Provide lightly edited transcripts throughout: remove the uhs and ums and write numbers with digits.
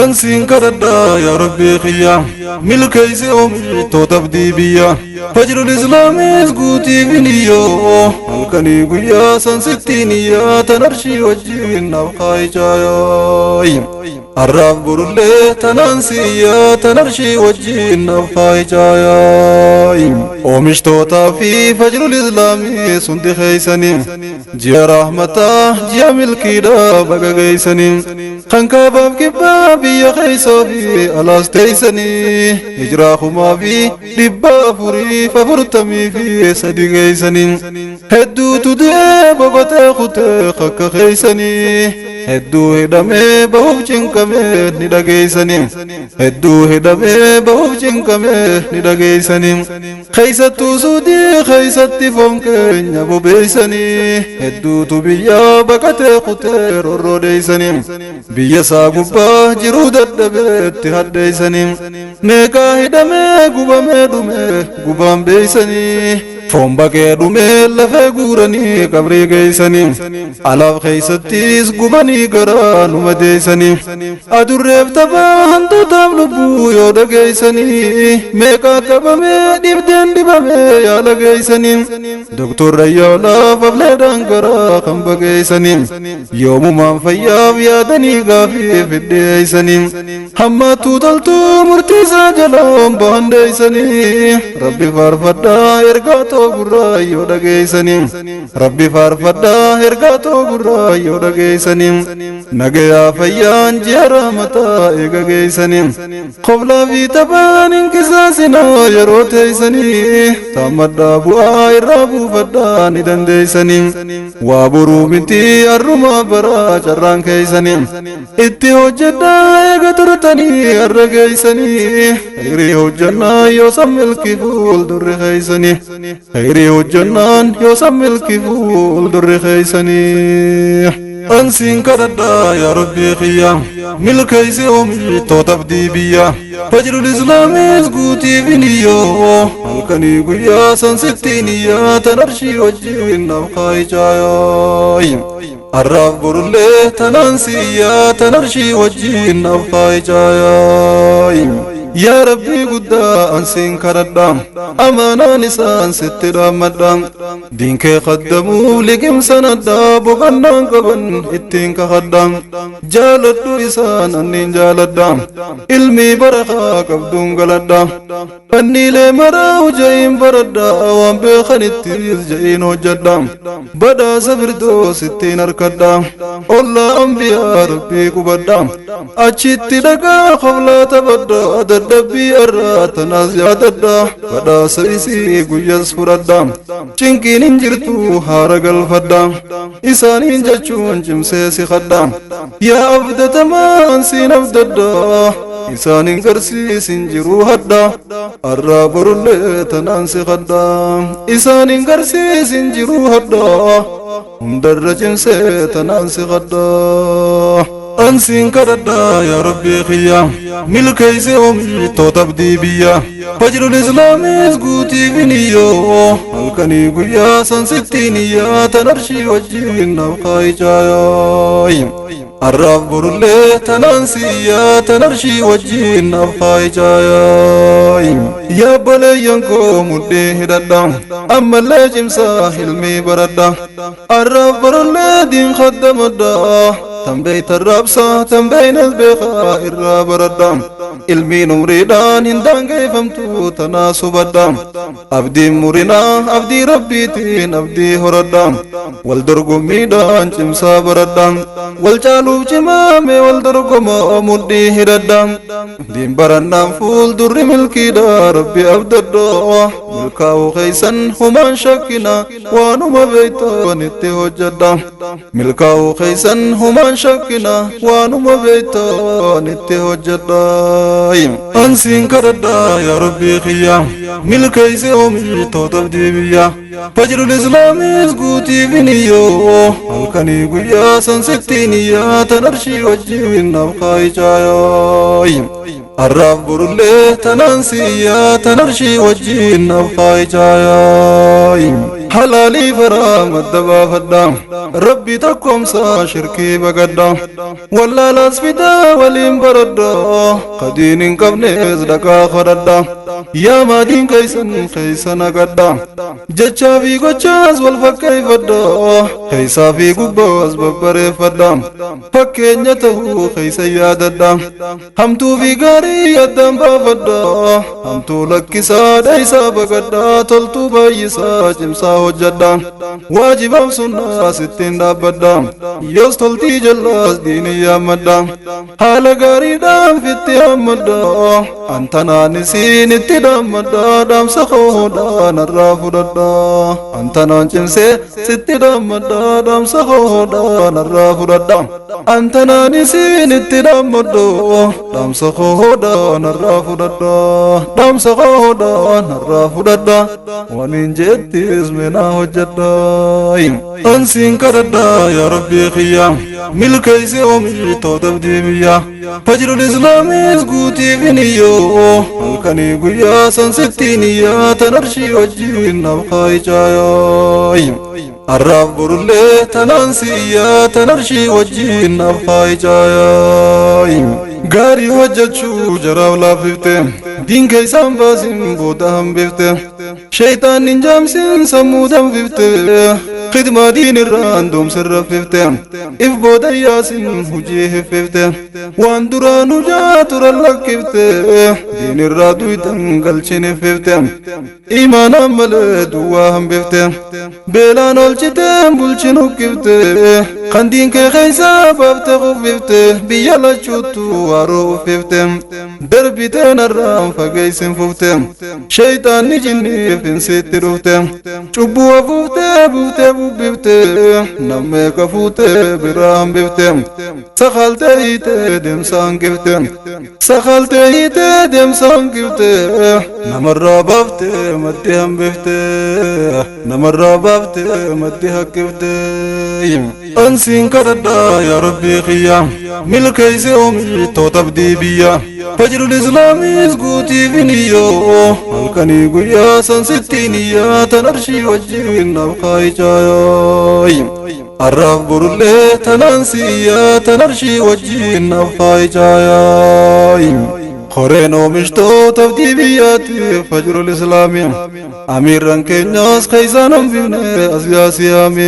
Ansiin kadhadhaa yaa Rabbii kiyya, milkeeysi oomishtoota abdii biyya. Fajrul Islaamis guutiif niyyoo, halkanii guyyaa san sittiin iyyaa, tan arshii wajjin naaf kaayicaayaa. Har'aaf borullee tanaan siyyaa, tan arshii wajjin naaf kaayicaayaa. Oomishtootaa fi Fajrul Islaamii sundi keeysanii, ji'a rahmataa, ji'a milkiidha baga geeysanii. Kan kaabaaf kibbaa biyya keeysoo fi alaas teeysanii, hijiraa 1443 geeysanii. Hedduutu du'ee boqotee kutee kakka keeysanii, hedduu hidhamee bahuuf cinqamee ni dhageeysanii. Hedduu hidhamee bahuuf cinqamee ni dhageeysanii. Keeysattuu Suudii keeysatti foon keenya bobeeysanii, hedduutu biyya baqatee kutee rorroodheeysanii. Biyya isaa gubbaa jiruu dadhabeetti hadheeysanii. Meeqaa hidhamee gubamee dhumee gubaan beeysanii. Foon baqee dhumee lafee guuranii qabrii geeysanii. Alaaf keeysattis gubanii garaa numa deeysanii. Adurreef taphaa hantuutaaf lubbuu yoo dhageeysanii, meeqaa qabamee dhibdeen dhibamee yaala geeysanii. Doktor Rayyaalaaf afleedhaan garaa kan baqeeysanii. Yoomumaan fayyaaf yaadanii gaafii fidheeysanii. Hammattuu toltuu murtii isaa jalaan bahan deeysanii. Rabbi faarfadhaa ergaa too gurraa yoo dhageeysanii. Rabbi faarfadhaa ergaa too gurraa yoo dhageeysanii. Nagayaa fayyaan ji'a rahmataa eega geeysanii. Qoblaa fi taphaan hin qisaasinaa yeroo teeysanii. Taammadhaa bu'aa irraa buufadhaa ni dandeeysanii. Waa boruu miti har'umaa baraa carraan keeysanii. Itti hojjedhaa eega turtanii har'a geeysanii. Khayrii hojjannaa yoo san milkii fuuldurri keeysanii. Khayrii hojjannaan yoo san milkii fuuldurri keeysanii. Ansiin kadhadhaa yaa Rabbii kiyya, milkeeysi oomishtoota abdii biyya. Fajrul Islaamis guutiif niyyoo, halkanii guyyaa san sittiin iyyaa, tan arshii wajjin naaf kaayicaayaa. Har'aaf borullee tanaan siyyaa, tan arshii wajjin naaf kaayicaayaa. Yaa Rabbii guddaa ansiin kadhadha, amaanaan isaan sitti dhaammadha. Diinkee khaddamuuf liqimsanadha, boqonnaan qaban ittiin kakadha. Jaaladhu isaan anniin jaaladha, ilmii barakaa qabduun galadha. Fanniilee maraa ja'iin baradha, waan beekanittis ja'iin hojjedha. Badhaasa firdoos ittiin harkadha, ollaa ambiyaa Rabbii qubadha. Achitti dhaqaa qoblaa taphadha, dadhabbii irraa tanaas yaadadha. Badhaasa isii guyyas fudhadha, cinqiin hin jirtu haara galfadha. Isaaniin jechuun cimsee si kadha, yaa abdatamaa ansiin abdadha. Isaanin garsiisin jiruu hadha, har'aa borullee tanaan si kadha. Isaanin garsiisin jiruu hadha, hundarra cimsee tanaan si kadha. Ansiin kadhadhaa yaa Rabbii kiyya, milkeeysi oomishtoota abdii biyya. Fajrul Islaamis guutiif niyyoo, halkanii guyyaa san sittiin iyyaa, tan arshii wajjin naaf kaayicaayaa. Har'aaf borullee tanaan siyyaa, tan arshii wajjin naaf kaayicaayaa. Yaa obboleeyyan koo mudhii hidhadha, ammallee cimsaa ilmii baradha. Har'aaf borullee diin khaddamadha, tan beeytan raabsaa tan beeynas beekaa irraa baradha. Ilmiin umriidhaan hin daangeffamtu tanaa subadha. Abdiin murinaa abdii Rabbiitiin abdii horadha. Wal dorgommiidhaan cimsaa baradha. Wal caaluuf cimaame wal dorgomaa mudhii hidhadha. Diin barannaan fuuldurri milkiidha Rabbi abdadha. Milkaa'uu keeysan humaan shakkina, waanuma beeytan itti hojjedha. Milkaa'uu keeysan humaan shakkina, waanuma beeytan itti hojjedha. Ansiin kadhadhaa yaa Rabbii kiyya, milkeeysi oomishtoota abdii biyya. Fajrul Islaamis guutiif niyyoo, halkanii guyyaa san sittiin iyyaa, tan arshii wajjin naaf kaayicaayaa. Arraaf borullee tanaan siyyaa tan arshii wajjiin naaf kaayicaayaa. Halaalii faraa madda baafadha, rabbi tokkoomsaa shirkii baqadha, wallaalaas fidaa waliin baradha, qadiin hin qabnees dhaqaa kadhadha, yaa maadiin keeysan keeysa naqadha, jechaa fi gochaas wal fakkeeffadha, keeysaa fi gubbaas babbareeffadha, fakkeenya ta'uu keeysa yaadadha, hamtuu fi gaarii addaan baafadha, hamtuu lakkisaa dheeysaa baqadha, toltuu baay'isaa cimsaa hojjedha, waajibaaf sunnaas ittiin dhaabbadha, yoos toltii jallaas diinii yaammadha, haala gaariidhaan fitti hammadha, antanaan isiin itti dhaammadha, dhaamsa koodhaan irraa fudhadha, antanaan cimsee sitti dhaammadha, dhaamsa koodhaan irraa fudhadha, antanaan isiin itti dhaammadha, dhaamsa koodhaan irraa fudhadha, dhaamsa koodhaan irraa fudhadha, waniin jettis minaa hojjedha. Ansiin kadhadha yaa rabbii kiyya, milkeeysi oomishtoota abdii biyya, fajrul islaamis guutiif niyyoo, halkanii guyyaa san sittiin iyyaa tan arshii wajjiin naaf kaayicaayaa. Arraaf borullee tanaan siyyaa tan arshii wajjiin naaf kaayicaayaa. Gaarii hojjechuu jaraaf laaffifte, diin keeysaan baasin booda hambifte, sheeytaan hin jaamsin sammuu danfifte, khidmaa diin irraan doomsirra fifte, if booda yaasin hujii hiffifte, waan duraan hujaa turan lakkifte, diin irraa duydan galchin hiffifte, imaanaan malee duwwaa hambifte, beelaan olchiteen bulchin hukkifte, kan diin kee keeysaa baafte kuffifte, biyya lachuuttu waaroo uffifte, darbiteen arraan fageeysin fufte, sheeytaanni jinniif insitti dhufte, cubbuu afuuftee buuftee bubbifte, nammeeqa fuutee biraa hambifte, sakaaltee hiitee deemsa hangifte, sakaaltee hiitee deemsa hangifte, namarraa baaftee maddi hambifte, namarraa baaftee maddi haqqifte. Ansiin kadhadha yaa rabbii kiyya, milkeeysi oomishtoota abdii biyya, fajrul islaamis guutiif niyyoo, halkanii guyyaa san sittiin iyyaa tan arshii wajjiin naaf kaayicaayaa. Arraaf borullee tanaan siyyaa tan arshii wajjiin naaf kaayicaayaa. Horeen oomishtoota abdii biyyaatiif fajrul islaamii, amiirran keenyaas keeysaan hambifne as yaasiyaami,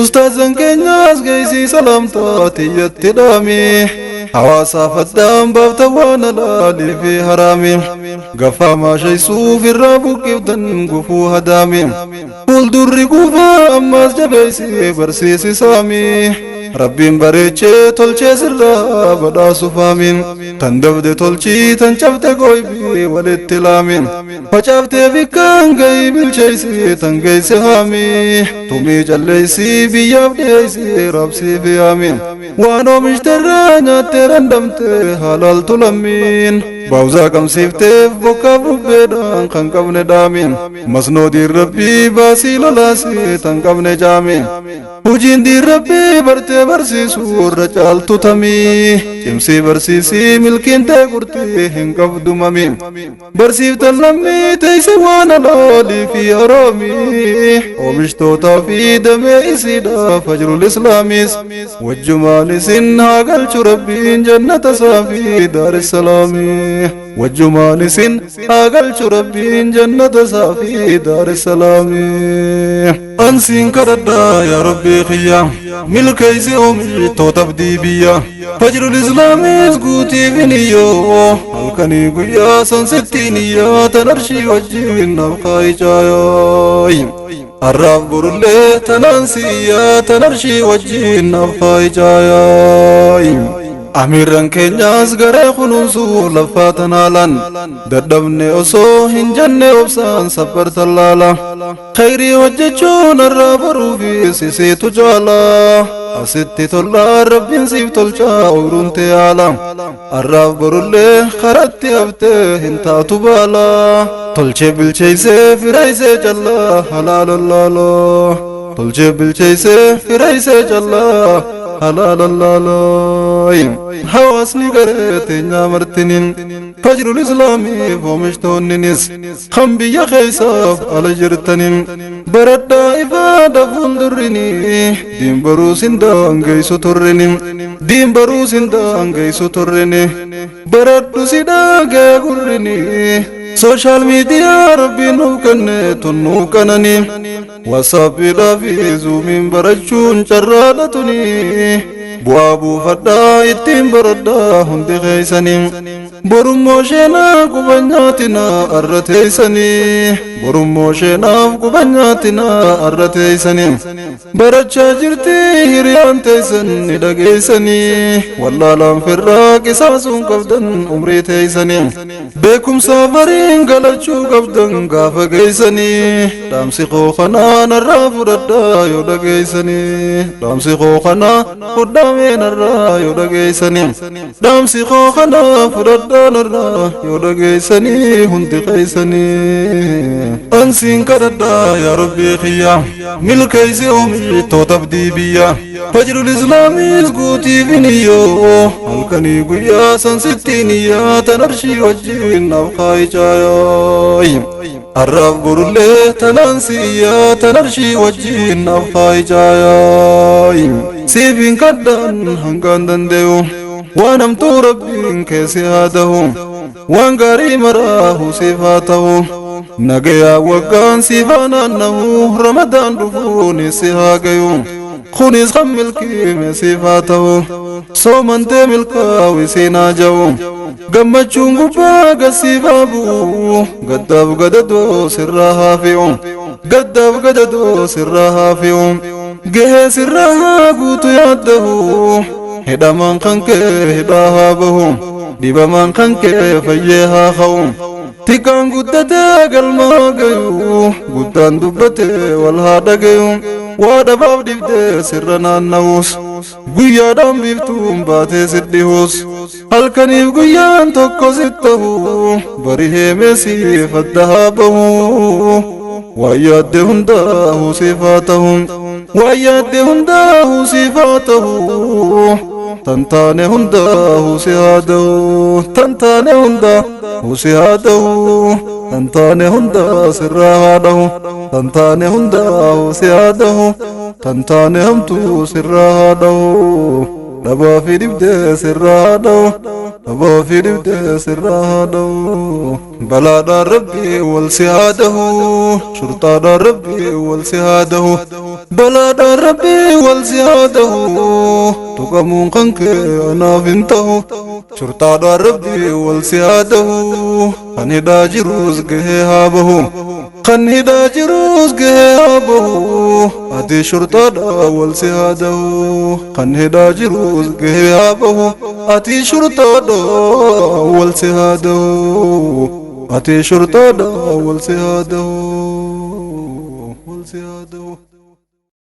ustaazan keenyaas geeysii salaamtaa tiyyatti dhaami, hawaasaaf addaan baafta waan halaalii fi haraami, gaffaa maashaysuuf irraa buqqiftan gufuu hadaami, fuuldurri gufaa ammaas jabeeysi barsiisisaami, rabbiin bareechee tolchee sirraa badhaasufaami, tan dabde tolchii tan cabde goybii walitti laami, facaaftee bikkaan gahii bilcheeysi tan geeyse haami, tumii calleeysi biyyaaf dhiyeeysi rabsii fi haami, waan oomishterraa nyaattee dandamte halaal tulammiin, baawuzaa qabsiifteef bokkaaf bubbeedhaan kan qabne dhaami, masnoo diin rabbii baasii lolaasii tan qabne jaami, hujiin diin rabbii bartee barsiisuu irra caaltu tamii, cimsii barsiisii milkiin tee gurtii hin qabdu mami, barsiiftan lammii teeyse waan halaalii fi haraamii, oomishtootaa fi damee isiidha fajrul islaamis, wajjumaan isin haa galchu rabbiin jannata isaa fi daarissalaamii, wajjumaan isin haa galchu rabbiin jannata isaa fi daarissalaamii. Ansiin kadhadha yaa rabbii kiyya, milkeeysi oomishtoota abdii biyya, fajrul islaamis guutiif niyyoo, halkanii guyyaa san sittiin iyyaa tan arshii wajjiin naaf kaayicaayaa. Arraaf borullee tanaan siyyaa tan arshii wajjiin naaf kaayicaayaa. Amiirran keenyaas garee kunuunsuu laffaa tanaalan, dadhabne osoo hin jenne obsaan sabbartan laala, khayrii hojjechuun irraa baruufi sisiitu jaala, asitti tollaa rabbiin siif tolchaa oyruun tee haala, arraaf borullee karatti haftee hin taatu baala, tolchee bilcheeysee fireeysee callaa halaalallaaloo, tolchee bilcheeysee fireeysee callaa Halaalan laalaayi hawaasni garee teenyaa martinin fajrul islaamiif oomishtoonninis kan biyya keessaaf ala jirtanin baradhaa ifaadha fuuldurrini diin baruus hin daangeysu turrini diin baruus hin daangeysu turrini baradhu si dhaagee gurrini sooshaal miidiyaa rabbiin nuuf kenne tunnuuf qanani wasaappiidhaa fi zuumiin barachuun carraadha tuni bu'aa buufadhaa ittiin baradhaa hundi keeysanii borummoo sheenaa quba nyaatinaa arra teeysanii borummoo sheenaaf quba nyaatinaa arra teeysanii barachaa jirti hiriyaan teeysan ni dhageeysanii wallaalaan firraa qisaasuun qabdan umrii teeysanii beekumsaa fariin galachuu qabdan gaafa geeysanii dhaamsi koo kanaa narraa fudhadhaa yoo dhageeysanii dhaamsi koo kanaa fudhamee narraa yoo dhageeysanii dhaamsi koo kanaa fudhadhaa narraa yoo dhageeysanii hundi keeysanii ansiin kadhadhaa yaa rabbii kiyya milkeeysi oomishtoota abdii biyya fajrul islaamiis guutiif iniyyoo halkanii guyyaa san sittiin iyyaa tan arshii wajjin naaf kaayicaayaay arraaf borullee tanaan si iyyaa tan arshii wajjin naaf kaayicaayaay siifin kadhaan hangaan danda'u waan hamtuu rabbiin keessi haa ta'u waan gaarii maraahu siif haa ta'u nagayaa waggaan siif haa naannahu ramadaan dhufuunis si haa gayu kunis kan milkiime siif haa ta'u soomantee milkaawi siin haa ja'u gammachuun gubbaa gasiif haa bu'u gaddaaf gadadoo sirraa haa fe'u gaddaaf gadadoo sirraa haa fe'u gahee sirraa haa guutu yaaddahu hidhamaan kan kee hidhaa haa bahu dhibamaan kan kee fayyee haa ka'u xiqqaan guddatee galmaa gayu guddaan dubbatee wal haa dhagayu waa dhabaaf dhibdee sirra naanna'us guyyaadhaan biiftuun baatee siddhihus halkaniif guyyaan tokko sit ta'u bari heemee adda haa bahu waan yaadde hundaa'u siif haa ta'u waan yaadde hundaa'u siif haa ta'u tantaane hundaa'u si haa ta'u tantaane hundaa'u si haa ta'u tantaane hundaa sirraa haa dhahu tantaane hundaa'u si haa ta'u tantaane hamtuu sirraa haa dhahu dhabaa fi dhibdee sirraa haa dhahu dhabaa fi dhibdee sirraa haa dhahu balaadhaan rabbii wal si haa dhahu shurxaadhaan rabbii wal si haa dhahu balaadhaan rabbii wal si haa dhahu tuqamuun kan kee anaaf hin ta'u shurxaadhaan rabbii wal si haa dhahu kan hidhaa jiruus gahee haa bahu kan hidhaa jiruus gahee haa bahu ati shurxaadhaan wal si haa dhahu kan hidhaa jiruus gahee haa bahu ati shurxaadhaan wal si haa dhahu ati shurxaadhaan wal si haa dhahu wal si haa dhahu.